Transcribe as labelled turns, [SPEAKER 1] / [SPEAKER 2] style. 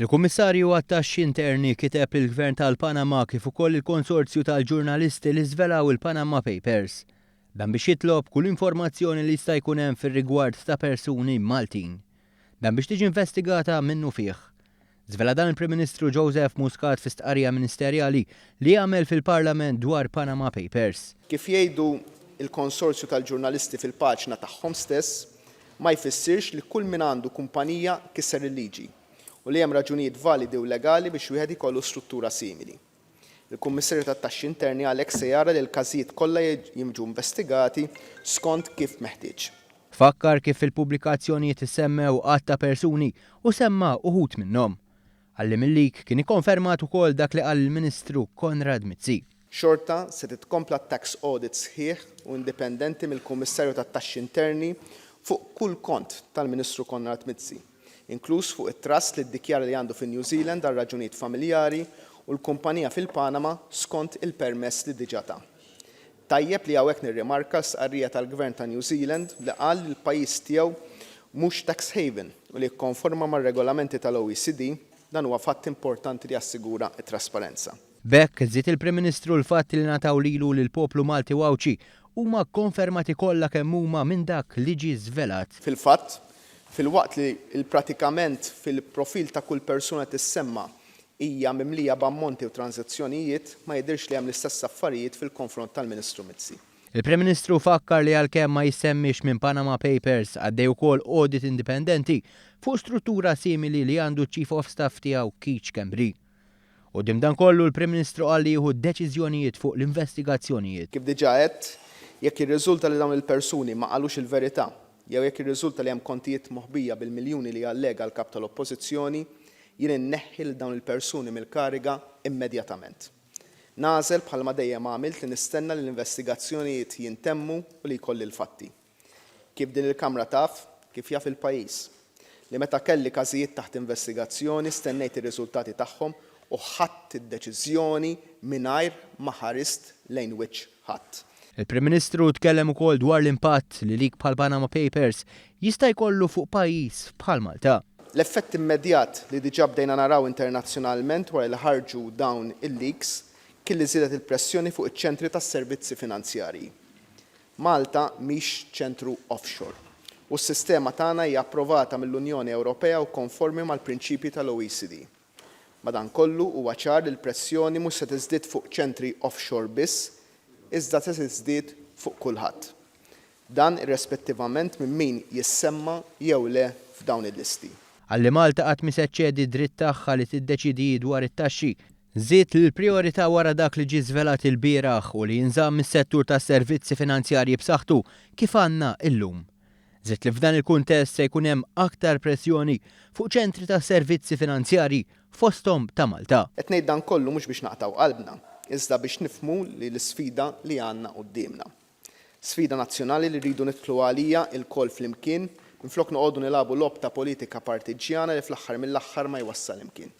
[SPEAKER 1] Il-Kummissarju għat-Taxxi Interni kiteb lill-Gvern tal-Panama kif ukoll il-konsorzju tal-ġurnalisti li żvelaw il-Panama Papers. Dan biex jitlob kull informazzjoni li jista' jkun hemm fir-rigward ta' persuni Maltin. Dan biex tiġi investigata minnufih. Żvela dan il-Prim Ministru Joseph Muscat fi stqarrija ministerjali li għamel fil-Parlament dwar Panama Papers.
[SPEAKER 2] Kif jgħidu l-konsorzju tal-ġurnalisti fil-paġna tagħhom stess, ma jfissirx li kull min għandu kumpanija kiser il-liġi u li hemm raġunijiet validi u legali biex wieħed jkollu struttura simili. Il-Kummissarju tat-Taxxi Interni għalhekk se jara li l-każijiet kollha jiġu investigati skont kif meħtieġ.
[SPEAKER 1] Fakkar kif fil-pubblikazzjonijiet issemmew għadd ta' persuni u semma uħud minnhom. Qal li mil-leak kien ikkonfermat ukoll dak li qal il-Ministru Konrad Mizzi.
[SPEAKER 2] Xorta se titkompla t-tax audit sħiħ u indipendenti mill-Kummissarju tat-Taxxi Interni fuq kull kont tal-Ministru Konrad Mizzi, inkluż fuq it-trust li ddikjara li għandu fi New Zealand għal raġunijiet familjari u l-kumpanija fil-Panama skont il-permess li diġà ta. Tajjeb li hawnhekk nirrimarka l-stqarrija tal-Gvern ta' New Zealand li qal li l-pajjiż tiegħu mhux tax haven u li jikkonforma mar-regolamenti tal-OECD, dan huwa fatt importanti li jassigura t-trasparenza.
[SPEAKER 1] B'hekk, żied il-Prim Ministru, l-fatti li ngħataw lilu u lill-poplu Malti u Għawdxi huma kkonfermati kollha kemm huma minn dak li ġie żvelat.
[SPEAKER 2] Fil-fatt, filwaqt li l-pratikament fil-profil ta' kull persuna tissemma hija mimlija b'ammonti u tranżazzjonijiet, ma jidhirx li hemm l-istess affarijiet fil-konfront tal-Ministru Mizzi.
[SPEAKER 1] Il-Prim Ministru fakkar li għalkemm ma jissemmiex minn Panama Papers, għaddej ukoll audit indipendenti fuq struttura simili li għandu ċ-Chief of Staff tiegħu Keith Schembri. Quddiem dan kollu, l-Prim Ministru qal li jieħu deċiżjonijiet fuq l-investigazzjonijiet.
[SPEAKER 2] Kif diġà għedt, jekk jirriżulta li dawn il-persuni ma qalux il-verità jew jekk jirriżulta li hemm kontijiet moħbija bil-miljuni li jallega l-Kap tal-Oppożizzjoni, jien inneħħi lil dawn il-persuni mill-kariga immedjatament. Nagħżel bħalma dejjem għamilt li nistenna li l-investigazzjonijiet jintemmu u li jkolli l-fatti. Kif din il-Kamra taf, kif jaf il-pajjiż, li meta kelli każijiet taħt investigazzjoni stennejt ir-riżultati tagħhom u ħadt id-deċiżjoni mingħajr ma ħarist lejn wiċċ ħadd.
[SPEAKER 1] Il-Prim Ministru tkellem ukoll dwar l-impatt li leak bħall-Panama Papers jista' jkollu fuq pajjiż bħal Malta.
[SPEAKER 2] L-effett immedjat li diġà bdejna naraw internazzjonalment wara li ħarġu dawn il-leaks kien li żiedet il-pressjoni fuq iċ-ċentri tas-servizzi finanzjarji. Malta mhix ċentru offshore u s-sistema tagħna hija approvata mill-Unjoni Ewropea u konformi mal-prinċipji tal-OECD. Madankollu, huwa ċar li l-pressjoni mhux se tiżdied fuq ċentri offshore biss, iżda se tiżdied fuq kulħadd. Dan irrespettivament minn min jissemma jew le f'dawn il-listi.
[SPEAKER 1] Qal li Malta qatt mhi se ċċedi d-dritt tagħha li tiddeċiedi hi dwar it-taxxi. Żied li l-prijorità wara dak li ġie żvelat ilbieraħ hu li jinżamm is-settur tas-servizzi finanzjarji b'saħħtu kif għandna illum. Żied li f'dan il-kuntest se jkun hemm aktar pressjoni fuq ċentri ta' servizzi finanzjarji fosthom ta' Malta.
[SPEAKER 2] Qed ngħid dan kollu mhux biex naqtgħu qalbna, iżda biex nifhmu li l-isfida li għandna quddiemna. Sfida nazzjonali li rridu nidħlu għalija ilkoll flimkien minflok noqogħdu nilagħbu logħob ta' politika partiġġjana li fl-aħħar mill-aħħar ma jwassal imkien.